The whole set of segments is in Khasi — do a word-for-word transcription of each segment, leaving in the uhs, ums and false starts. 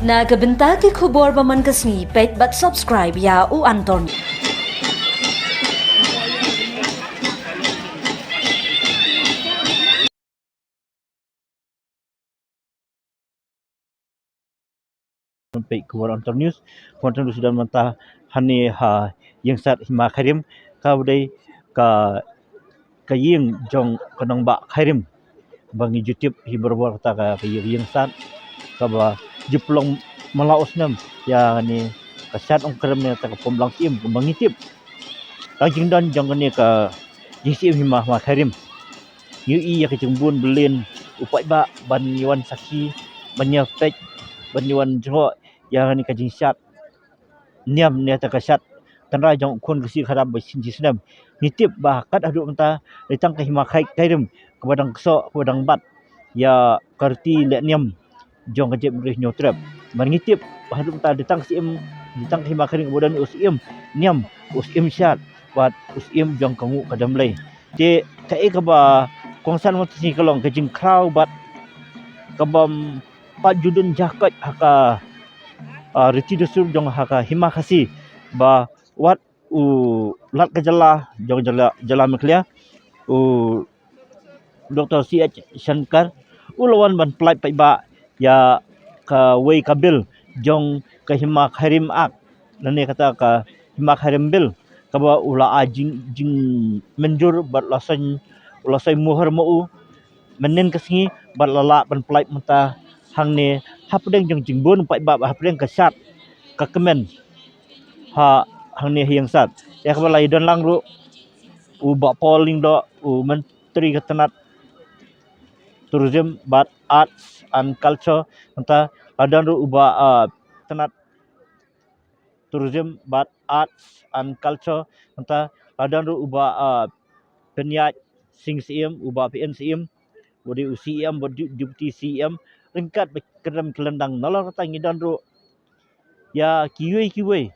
Na ka bynta ki khubor ba man ka sngi, peit bad subscribe ïa U Anton. Peit khubor Anton News, khubor Anton News don mynta hangne ha ïing sad Hima Khyrim, ka ba dei ka, ka ïing jong ka nongbah Khyrim. Ba ngi ju tip hi barabor kata ka, ka ïing, ïing sad kaba ju pynlong man la u snem ïa kane ka shad Ong Khyrim ne kata ka Pom Blang Syiem kumba ngi tip. Tang jingdon jong kane ka Ïing Syiem Hima, Hima Khyrim, ngi ïohi ïa ka jingbun bylin u paidbah ban ïa wan sakhi, ban ïa peit, ban ïa wan jngoh ïa kane ka jingshad niam ne kata ka shad tynrai jong u khun ka shi khadar ba shisnem. Ngi tip ba kat haduh mynta dei tang ka Hima Khyrim kaba dang ksoh, kaba dang bat ïa ka riti leh niam jong ka jaitbynriew Hynñiewtrep. Bad ngi tip ba haduh mynta dei tang ka Syiem, dei tang ka Hima Khyrim kaba don u syiem niam, u syiem shad bad u syiem jong ka Nguh ka Demlei. Te kaei kaba kongsan mynta ka sngi ka long ka jingkhraw bad kaba ym pat ju don jaka ha ka, ah, riti dustur jong ha ka Hima Khasi, ba wat u Lat ka jylla jong jylla, jylla Meghalaya, u Doctor C H Shankar, u la wan ban pyllait paidbah ïa kawei ka bill jong ka Hima Khyrim Act, lane kata ka Hima Khyrim Bill, kaba u la ai jing, jingmynjur bad la sign, u la sign muhur ma u mynhynnin ka sngi, bad la lah ban pyllait mynta hangne hapdeng jong jingbun paidbah, hapdeng ka shad ka kmen ha hangne ha ïing sad. Ïa kaba la ïadon lang ruh u Bah Paul Lyngdoh, u Myntri ka tnat Tourism bad Arts and Culture, mynta la don ruh u Bah, ah, tnat Tourism bad Arts and Culture, mynta la don ruh u Bah, ah, Pynïaid Sing Syiem, u Bah P N Syiem, u dei u C E M bad du-, Deputy C E M, ryngkat bad kyndem kyndang, nalor kata ngi don ruh ïa kiwei kiwei.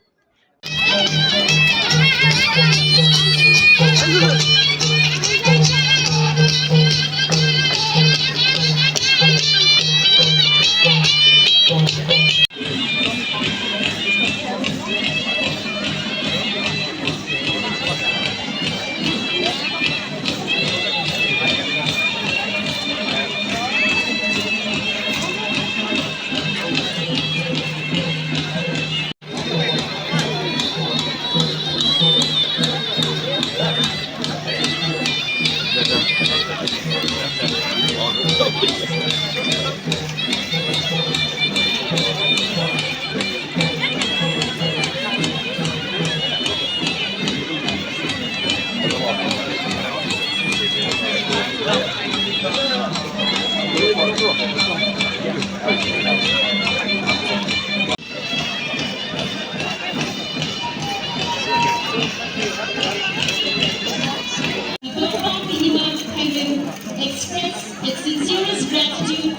Express its sincerest gratitude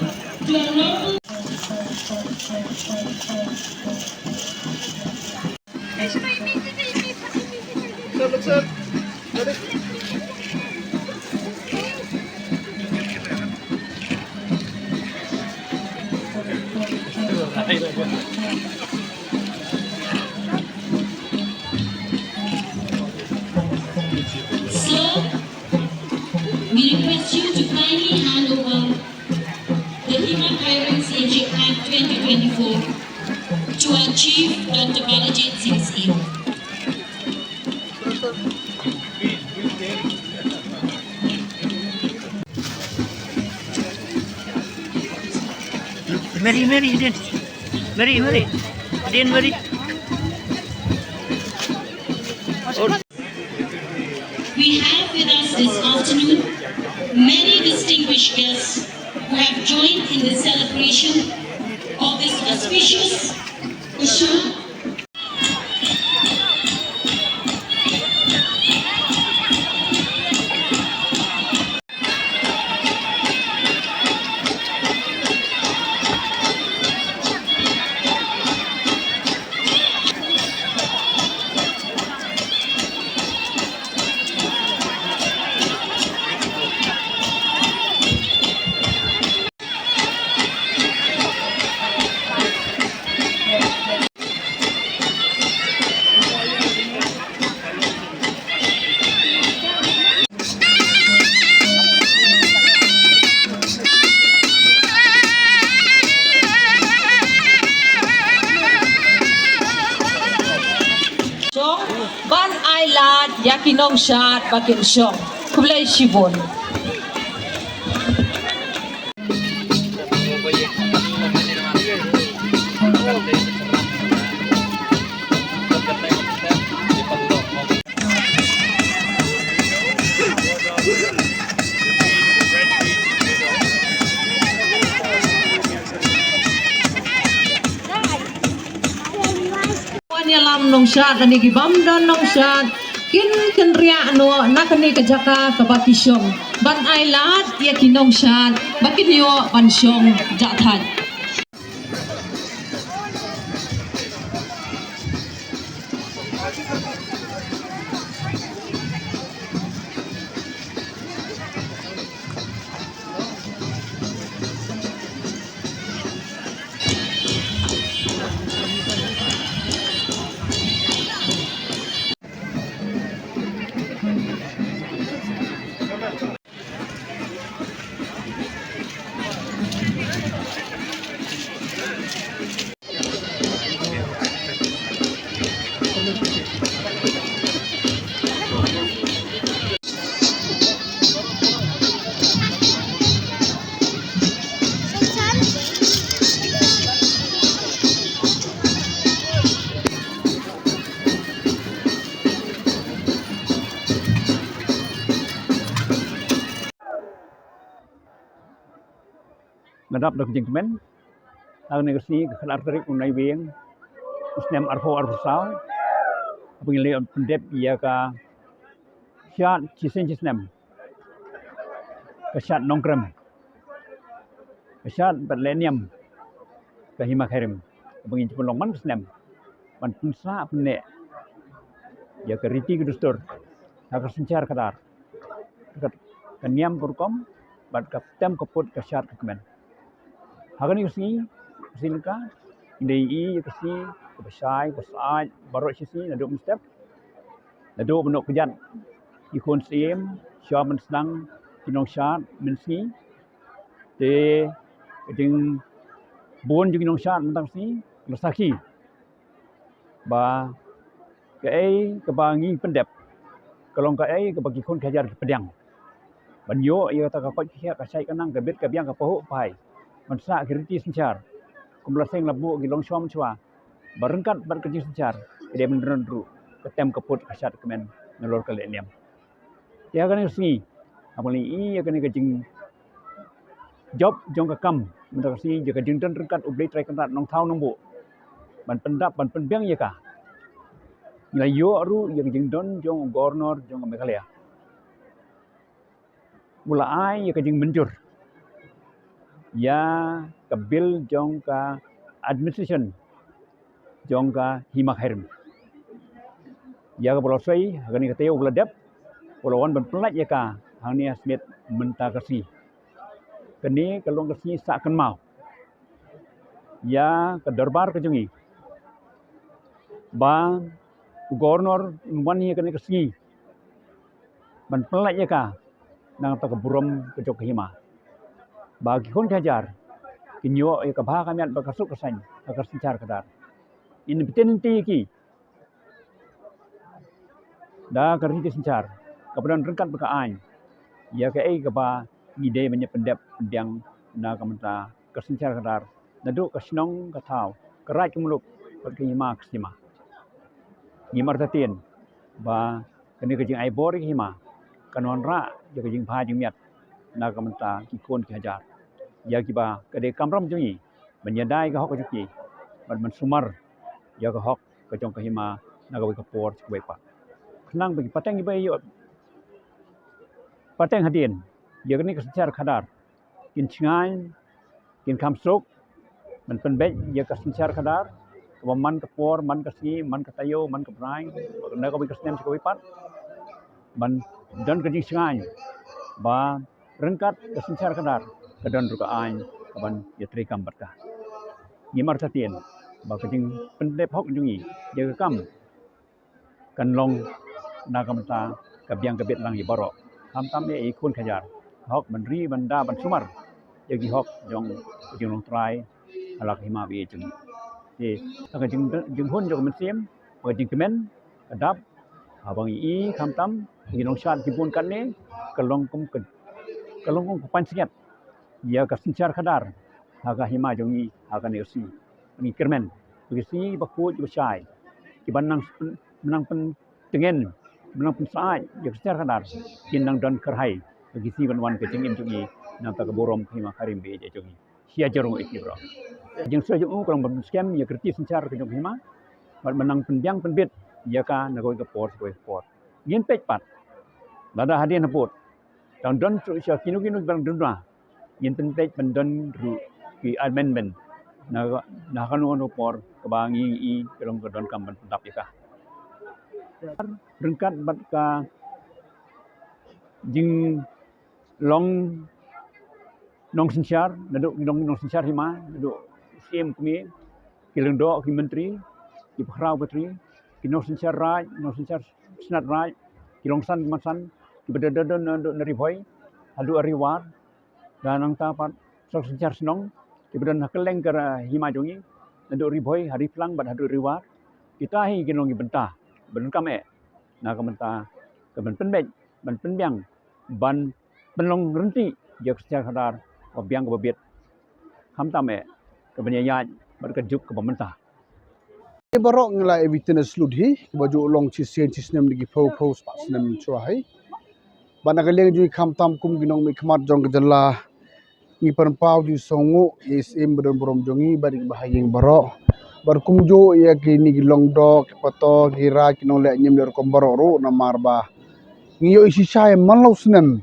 to our noble Sir, we request you to kindly hand over the Hima Khyrim Seniorship Act twenty twenty-four to our Chief, Doctor Balajied Singh Syiem. Mary, Mary, din. Mary, Mary. Din, Mary. We have with us this afternoon many distinguished guests who have joined in the celebration of this auspicious Ushah. ïa ki nongshad ba kin shong. Khublei shibun. Wan ïalam nongshad lane ki bym don nongshad kin kynriah noh na kane ka jaka kaba ki shong ban ai lad ïa ki nongshad ba kin ïoh ban shong jahthait. Nga dap da ka jingkmen ha kane ka sngi ka khatar tarik u Naiwieng u snem arphew arphew saw. Haba ngi leit pyndep ïa ka shad shisien shisnem, ka shad Nongkrem, ka shad bad lehniam ka Hima Khyrim, kaba ngi ju pynlong man ka snem ban pynsah pynneh ïa ka riti ka dustur ha ka synshar khadar, ka niam ka rukom bad ka tem ka put ka shad ka kmen. Ha kane ka sngi, ka sngi Lyngka, ngi dei ïa ka sngi kaba shai kaba syaid baroh shi sngi naduh mynstep. Naduh ba noh kjat ki khun syiem shuwa ban sdang ki nongshad mynsngi. Te ka jingbun jong ki nongshad mynta ka sngi la sakhi ba kaei kaba ngi pyndep ka long kaei kaba ki khun ki hajar ki pdiang ban ïoh ïa kata ka koit ka khiah, ka shait ka nang, ka bit ka biang, ka pahuh ka phai ban sah ki riti synshar. Kum la seng la buh ki longshuwa mynshuwa ba ryngkat bad ka jingsynshar ka dei ban don ruh ka tem ka put ka shad ka kmen nalor ka lehniam. Te ha kane ka sngi, haba ngi ïohi ïa kane ka jingjop jong ka kam mynta ka sngi, ïa ka jingdon ryngkat U Blei Trai Kynrad Nongthaw Nongbuh ban pyndap ban pynbiang ïa ka, ngi la ïoh ruh ïa ka jingdon jong u Governor jong ka Meghalaya. U la ai ïa ka jingmynjur ïa ka bill jong ka administration jong ka Hima Khyrim, ïa kaba la soi ha kane ka taïew ba la dep, u la wan ban pynlait ïa ka hangne ha Smit mynta ka sngi. Kane ka long ka sngi sah kynmaw ïa ka dorbar ka jong ngi ba u Governor un wan ïa kane ka sngi ban pynlait ïa ka na ka bynta ka burom ka jong ka hima, ba ki khun ki hajar kin ïoh ïa ka bha ka miat bad ka suk ka saiñ ha ka synshar khadar. Ngin btin lynti ïa ki da ka riti synshar kaba don ryngkat bad ka aiñ ïa kaei kaba ngi dei ban ïa pyndep pynbiang na ka bynta ka synshar khadar naduh ka shnong ka thaw, ka raij ka muluk bad ka hima ka sima. Ngim artatien ba kane ka jingai bor ïa ka hima kan wanrah ïa ka jingbha jingmiat na ka bynta ki khun ki hajar, ïa kiba ka dei ka kamram jong ngi ban ïada ïa ka hok ka jong ki bad ban sumar ïa ka hok ka jong ka hima na kawei ka por sha kawei pat. Khnang ba ki pateng kiba ïoh pateng hadien ïa kane ka synshar khadar kin shngaiñ, kin kham suk ban pynbeit ïa ka synshar khadar kaba man ka por, man ka sngi, man ka taïew, man ka bnai, na kawei ka snem sha kawei pat, ban don ka jingshngaiñ ba ryngkat ka synshar khadar ka don ruh ka aiñ kaban ïatreikam bad ka. Ngim artatien ba ka jingpyndep hok jong ngi ïa ka kam kan long na ka bynta ka biang ka bit lang ïa baroh, khamtam ïa ki khun ki hajar, ka hok ban ri ban da ban sumar ïa ki hok jong ka jinglong trai ha la ka hima ba ïeit jong ngi. Te ka jing, jinghun jong ka mynsiem, ka jingkmen, ka dap Haba ngi i khamtam ki nongshad ki bun katne, ka long kum ka, ka long kum ka pansngiat ïa ka synshar khadar ha ka hima jong ngi ha kane ka sngi. Ngi kyrmen ba ki sngi ba khuid ba shai, ki ban nang pyn-, nang pyntngen, nang pynsyaid ïa ka synshar khadar, kin nang don kyrhai ha ki sngi ban wan ka jingim jong ngi, nangta ka burom ka hima ka rim ba ïeit jong ngi. Sia jarum iti bro. Jingsngewsih jong u ka long ban skhem ïa ka riti synshar ka jong ka hima bad ban nang pynbiang pynbit ïa ka na kawei ka por sha kawei ka por. Ngin peit pat lada hadien habud tang don shuh sha kino kino ki ban duna, ngin pynpeit ban don ruh ki amendment na, na kano kano por kaba ngi i ka long ka donkam ban pyndap ïa ka. Ryngkat bad ka jinglong nongsynshar, naduh ki nong, nongsynshar hima, naduh Syiem kmie, ki lyngdoh, ki myntri, ki bakhraw batri, ki nongsynshar raij, nongsynshar shnat raij, ki rongsan ki masan, kiba don, don, don naduh na Ri Bhoi haduh Ri War, da nangta pat ki nongsynshar shnong kiba don ha kylleng ka hima jong ngi, naduh Ri Bhoi ha Ri Phlang bad haduh Ri War. Kita hi ki long ki bynta ba donkam eh na ka bynta ka ban pynbeit, ban pynbiang, ban pynlong rynti ïa ka synshar khadar kaba biang kaba bit, khamtam eh ka ban ïaid bad ka juk kaba mynta. Baroh ngi la witness lut hi, kaba ju long shisien shisnem, da ki phew phew spah snem shuwa hi. Bad na ka liang jong ngi khamtam kum ki nongmihkhmat jong ka jylla, ngi pynpaw jingsngewnguh ïa i Syiem ba don burom jong ngi bad ïa ki bahaïing baroh, bad kumjuh ïa kine ki lyngdoh, ki pato, ki raid, ki nongleh niam leh rukom baroh ruh, namar ba ngi ïohi shisha man la u snem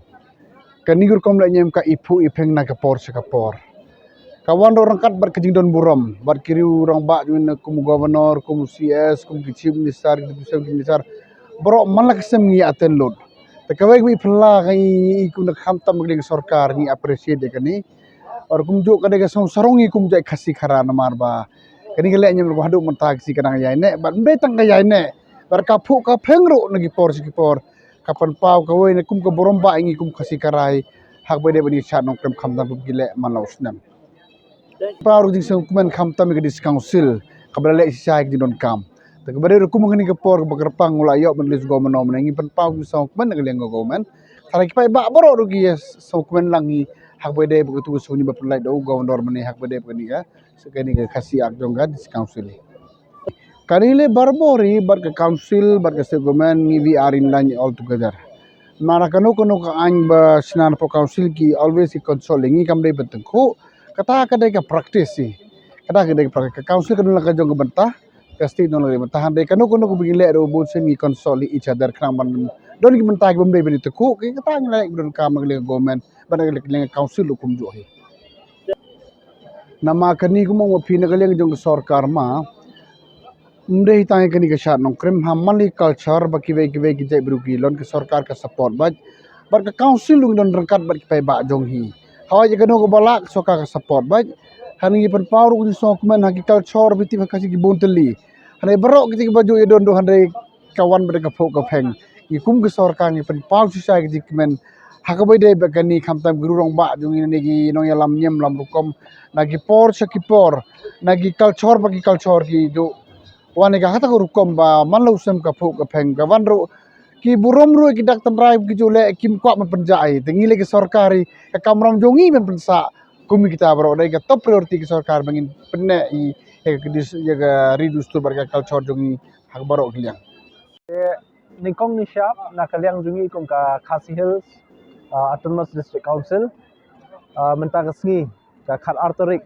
kane ka rukom leh niam ka iphuh ipheng na ka por sha ka por. Ka wan ruh ryngkat bad ka jingdon burom bad ki riew rangbah jong ngi, kum u Governor, kum u C S, kum ki Chief Minister, ki Deputy Chief Minister, baroh man la ka snem ngi attend lut. Te kawei kawei phylla ka ngi, ngi i kum na khamtam ka liang sorkar ngi appreciate ïa kane. Bad kumjuh ka dei ka song sarong ngi kum jait Khasi Khara, namar ba kane ka leh niam rukom haduh mynta ka sngi ka dang ïaineh bad ym dei tang ka ïaineh, bad ka phuh ka pheng ruh na ki por sha ki por. Ka pynpaw kawei na kum ka burom ba ngi kum Khasi Khara hi, haba ïadei bad ngi shad nongkrem khamtam kum ki leh man la u snem. Pynpaw ruh jingsngewkmen khamtam ïa ka District Council kaba la leh shisha ïa ka jingdonkam. Te kaba dei ruh kum kane ka por kaba kyrpang u la ïoh ban list governor mynne, ngi pynpaw jingsngewkmen na ka liang ka government. Tharai ki paidbah baroh ruh ki ïa sngewkmen lang hi haba ïadei bad katu ka sngi ba pynlait da u governor mynne haba ïadei bad kane ka, kane ka Khasi Act jong ka District Council hi. Kane leh barabor hi bad ka council bad ka state government, ngi, we are in line all together. Namar kano kano ka aiñ ba shna napoh council ki always ki consult ïa ngi, kam dei ban tyngkhuh. Kata ka dei ka practice hi. Kata ka dei ka practice. Ka council ka don la ka jong ka bynta, ka state don la ka bynta. Hynrei kano kano kaba ngi leh ruh bun sien ngi consult each other khnang ban don ki bynta kiba ym dei ban tyngkhuh. Kata ngi leh ba donkam na ka liang ka government bad na ka liang ka council ruh kumjuh hi. Namar kane kumba ong ma phi na ka liang jong ka sorkar ma, ym dei tang ïa kane ka shad nongkrem, ha man la ki culture ba kiwei kiwei ki jait briew ki lon, ka sorkar ka support bad, bad ka council ruh ngi don ryngkat bad ki paidbah jong ngi. Hawai ïa kano kaba lah ka sorkar ka support bad. Hynrei ngi pynpaw ruh ka jingsngewkmen ha ki culture ba tip ha Khasi ki bun tylli. Hynrei baroh kita kiba ju ïadon ruh hynrei ka wan bad ka phuh ka pheng. Ngi kum ka sorkar ngi pynpaw shisha ka jingkmen ha kaba ïadei bad kane, khamtam ki riew rangbah jong ngi ne ki nongïalam niam lam rukom, na ki por sha ki por, na ki culture pa ki culture ki ju wan ïa ka kata ka rukom ba man la u snem ka phuh ka pheng, ka wan ruh ki burom ruh ki dak tynrai ki ju leh, kim kwah ban pynjah hi. Te ngi leh ki sorkar hi, ka kamram jong ngi ban pynsah kum kita baroh, dei ka top priority ka sorkar ba ngin pynneh hi ïa ka dis-, ïa ka ri dustur bad ka culture jong ngi ha baroh ki liang. Nyngkong nyngshap na ka liang jong ngi kum ka Khasi Hills, ah, Autonomous District Council, ah, mynta ka sngi ka khat ar tarik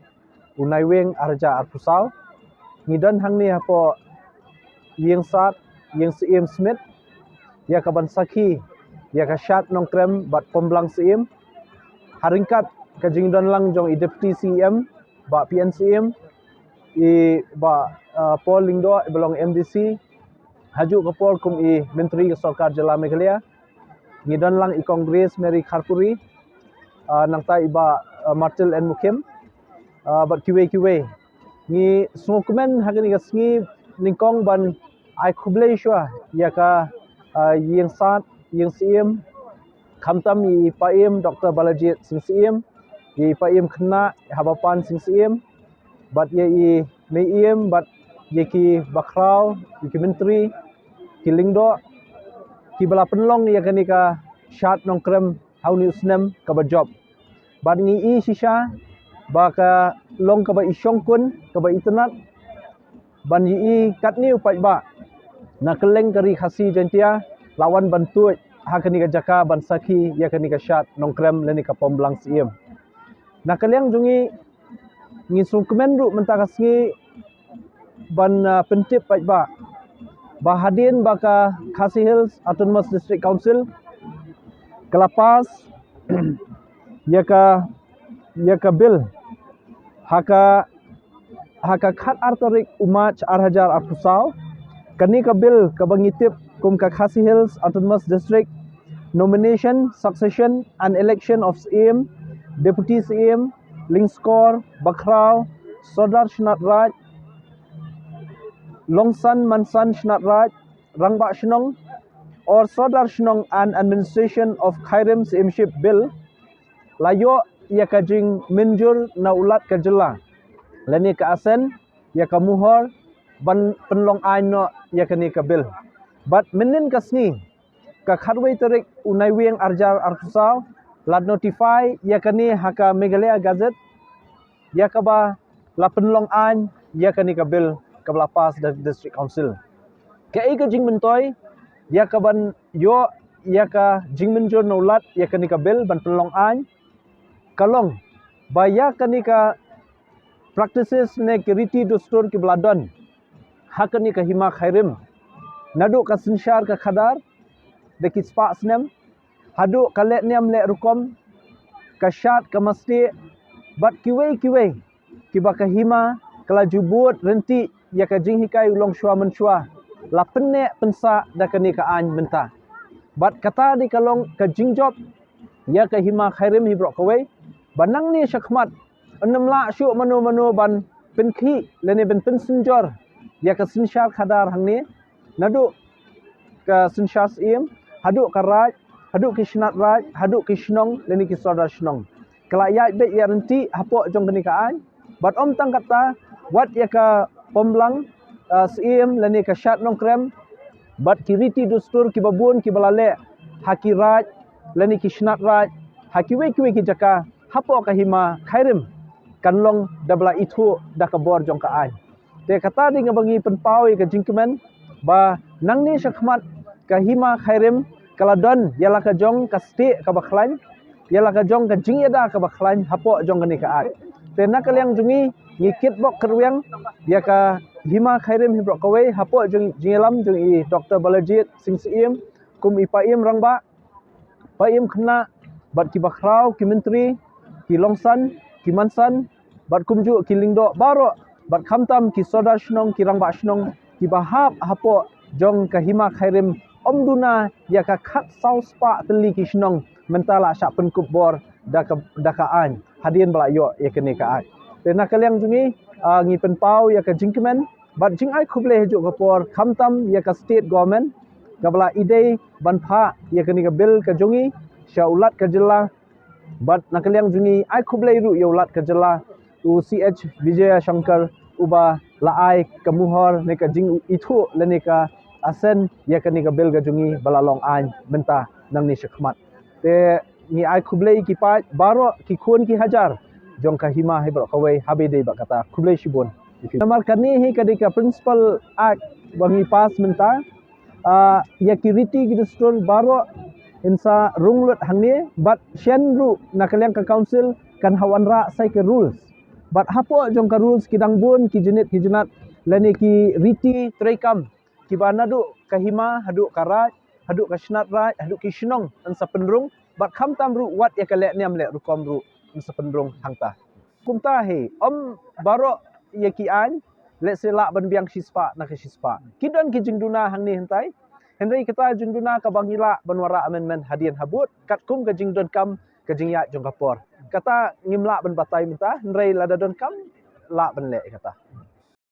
u Naiwieng ar hajar arphew saw, ngi don hangne hapoh Ïing Sad Ïing Syiem Smit ïa ka ban sakhi ïa ka shad nongkrem bad pynblang syiem ha ryngkat ka jingdon lang jong i Deputy C E M Bah P N Syiem, i Bah, ah, Paul Lyngdoh iba long M D C, hajuh ka por kum i Myntri ka Sorkar Jylla Meghalaya. Ngi don lang i Kong Grace Mary Kharpuri, ah, nangta i Bah, ah, Martil N Mukhim, ah, bad kiwei kiwei. Ngi sngewkmen ha kane ka sngi nyngkong ban ai khublei shuwa ïa ka, ah, Ïing Sad Ïing Syiem, khamtam i Paiem Doctor Balajied Sing Syiem, i Paiem Khynnah Habapan Sing Syiem, bad ïa i Mei Ïem, bad ïa ki bakhraw, ïa ki myntri, ki lyngdoh, kiba la pynlong ïa kane ka shad Nongkrem ha une u snem kaba jop. Bad ngi i shisha ba ka long kaba i shongkun, kaba i tynnad, ban i i katne u paidbah na kylleng ka Ri Khasi Jaiñtia la wan ban tuid ha kane ka jaka ban sakhi ïa kane ka shad Nongkrem lane ka Pomblang Syiem. Na ka liang jong ngi, ngi sngewkmen ruh mynta ka sngi ban, ah, pyntip paidbah ba hadien ba ka Khasi Hills Autonomous District Council ka la pass ïa ka, ïa ka bill ha ka, ha ka khat ar tarik u March ar hajar arphew saw. Kane ka bill kaba ngi tip kum ka Khasi Hills Autonomous District Nomination, Succession and Election of Syiem, Deputy Syiem, Lyngskor, Bakhraw, Sordar Shnat Raij, Longsan Mansan Shnat Raij, Rangbah Shnong, or Sordar Shnong and Administration of Khairim Syiemship Bill, la ïoh ïa ka jingmynjur na u Lat ka jylla lane ka assent, ïa ka muhor ban pynlong aiñ noh ïa kane ka bill. Bad mynnin ka sngi, ka khatwei tarik u Naiwieng ar hajar arphew saw, la notify ïa kane ha ka Meghalaya Gazette, ïa kaba la pynlong aiñ ïa kane ka bill kaba la pass da District Council. Kaei ka jingmyntoi ïa kaban ïoh ïa ka jingmynjur na u Lat ïa kane ka bill ban pynlong aiñ? Ka long ba ïa kane ka practices ne ki riti dustur kiba la don ha kane ka hima Khairim, naduh ka synshar ka khadar da ki spah snem, haduh ka leh niam leh rukom, ka shad ka mastieh, bad kiwei kiwei kiba ka hima ka la ju bud ryntih ïa ka jinghikai u longshuwa mynshuwa, la pynneh pynsah da kane ka aiñ mynta. Bad kata dei ka long ka jingjop ïa ka hima Khairim hi baroh kawei, ba nangne shakhmat yn ym lah shuh mano mano ban pynkhih lane ban pynsynjor ïa ka synshar khadar hangne, naduh ka synshar Syiem, haduh ka Raij, haduh ki Shnat Raij, haduh ki Shnong lane ki Sordar Shnong. Ka la ïaid beit ïaid ryntih hapoh jong kane ka aiñ. Bad ym tang katta, wat ïa ka Pomblang, ah, Syiem lane ka shad Nongkrem, bad ki riti dustur kiba bun kiba la leh ha ki Raij lane ki Shnat Raij, ha kiwei kiwei ki jaka hapoh ka hima Khairim, kan long da ba la ithuh da ka bor jong ka aiñ. Te kata dei nga ba ngi pynpaw ïa ka jingkmen ba nangne shakhmat ka hima Khairim ka la don ïa la ka jong ka stieh kaba khlaiñ, ïa la ka jong ka jingïada kaba khlaiñ hapoh jong kane ka aiñ. Te na ka liang jong ngi, ngi kitbok kyrwiang ïa ka hima Khairim hi baroh kawei hapoh jong jingïalam jong i Doctor Balajied Singh Syiem kum i Paiem Rangbah, Paiem Khynnah, bad ki Bakhraw, ki Myntri, ki Longsan, ki Mansan, bad kumjuh ki Lyngdoh baroh, bad khamtam ki Sordar Shnong, ki Rangbah Shnong kiba hap hapoh jong ka hima Khairim, ym duna ïa ka khatsaw spah tylli ki shnong mynta la shah pynkup bor da ka, da ka aiñ hadien ba la ïoh ïa kane ka aiñ. Te na ka liang jong ngi, ah, ngi pynpaw ïa ka jingkmen bad jingai khublei ha juh ka por khamtam ïa ka State Government kaba la idei ban phah ïa kane ka bill ka jong ngi sha u Lat ka jylla. Bad na ka liang jong ngi ai khublei ruh ïa u Lat ka jylla, u C H Vijayashankar, uba la ai ka muhor ne ka jingithuh lane ka assent ïa kane ka bill ka jong ngi ba la long aiñ mynta nangne shakhmat. Te ngi ai khublei ki paid baroh, ki khun ki hajar jong ka hima hi baroh kawei, haba ïadei bad kata. Khublei shibun. Namar kane hi ka dei ka principal act ba ngi pass mynta, ah, ïa ki riti ki dustur baroh yn sa rung lut hangne, bad shen ruh na ka liang ka council kan sa wanrah sa ïa ki rules. Bad hapoh jong ka rules ki dang bun ki jingit ki jingat lane ki riti treikam kiba naduh ka hima haduh ka raid, haduh ka shnat raid, haduh ki shnong yn sa pynrung, bad khamtam ruh wat ïa ka leh niam leh rukom ruh yn sa pynrung hangta. Kumta hi, ym baroh ïa ki aiñ lehse lah ban biang shispah na ka shispah. Ki don ki jingduna hangne hangtai. Hynrei kata jingduna kaba ngi lah ban wanrah amendment hadien habud katkum ka jingdonkam ka jingïaid jong ka por. Kata ngim lah ban batai mynta, hynrei lada donkam lah ban leh kata.